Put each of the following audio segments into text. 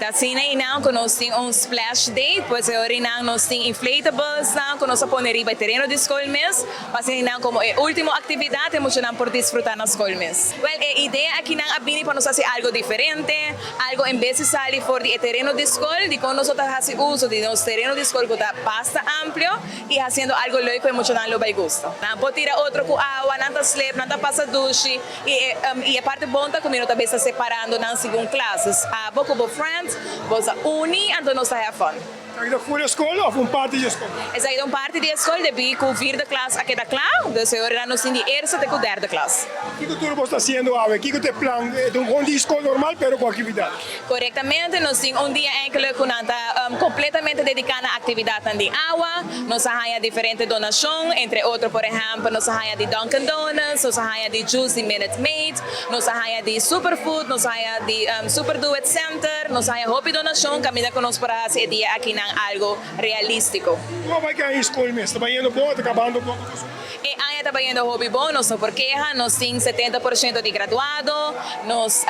Asina einan ku nos tin un splash day, pues e ora einan nos tin inflatables nan ku nos a pone riba e tereno di skol mes, pa asina einan komo e ultimo aktividat e muchanan por disfrutá na skol mes. Wèl, e idea akinan a bini pa nos hasi algu diferente, algu en bes di sali for di e tereno di skol, dikon nos no ta hasi uso di nos tereno di skol ku ta basta amplio i hasiendo algu leuk ku e muchanan lo bai gusta. Nan por tira otro ku awa, nan ta slep, nan ta pasa dushi. I e i e parti bon ta ku mi no ta bes ta separando nan segun klas. Dus abo ku bo friends bo sa uni anto nos ta have fun. Esaki ta full e skol of un parti di e skol? Esaki ta un parti di e skol debí ku vierde klas a keda kla, dus e ora nos tin di eerste te ku derde klas. Kiko tur bo ta hasiendo awe? Kiko ta e plan? E ta un di skol normal pero ku aktividat? Korektamente, nos tin un dia enkele ku nan ta kompletamente dediká na aktividatnan di awa. Nos a haña diferente donashon, entre otro por ehèmpel nos a haña di Dunkin Donuts, nos a haña di juice di Minute Maid, nos a haña di Superfood, nos a haña di Super Do It Center, nos a haña hopi donashon kaminda ku nos por a hasi e dia akinan algu realístiko. Kuma bai ke aña skol mes? Ta bayendo bon o ta kabando poko ku su? E aña ta bayendo hopi bon, nos no por keha, nos tin 70% di graduado, nos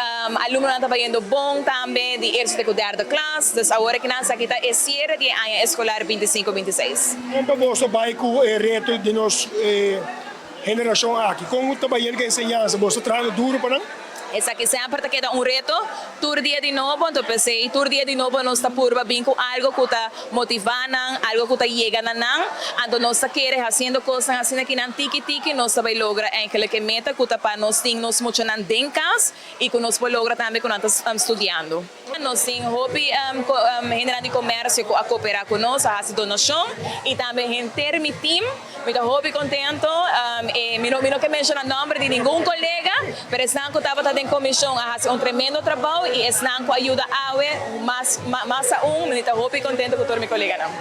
alumnonan ta bayendo bon tambe di eerste te ku derde klas, dus awor aki nan esaki ta e siere di e aña eskolar 25, 26. Kon pa boso bai ku e reto di nos generashon aki? Kon ta bayendo ku e enseñansa? Boso ta trahando duro pa nan? Esaki semper ta keda un reto, tur dia di nobo, anto p'esei tur dia di nobo nos ta purba bin ku algo ku ta motivá nan, algo ku ta yega na nan, anto nos ta kere hasiendo kosnan asina ki nan tiki tiki nos ta bai logra enkele ke meta ku ta pa nos tin nos muchanan den kas i ku nos por logra tambe ku nan ta studiando. Nos tin hopi hendenan di komersio ku a koperá ku nos, a hasi donashon i tambe henter mi tim. Mi ta hopi kontento. Mi no mi no ke menshoná nòmber di ningun kolega, pero esnan ku tabata den komishon a hasi un tremendo trabou i esnan ku a yuda awe mas mas aun. Mi ta hopi kontento ku tur mi koleganan.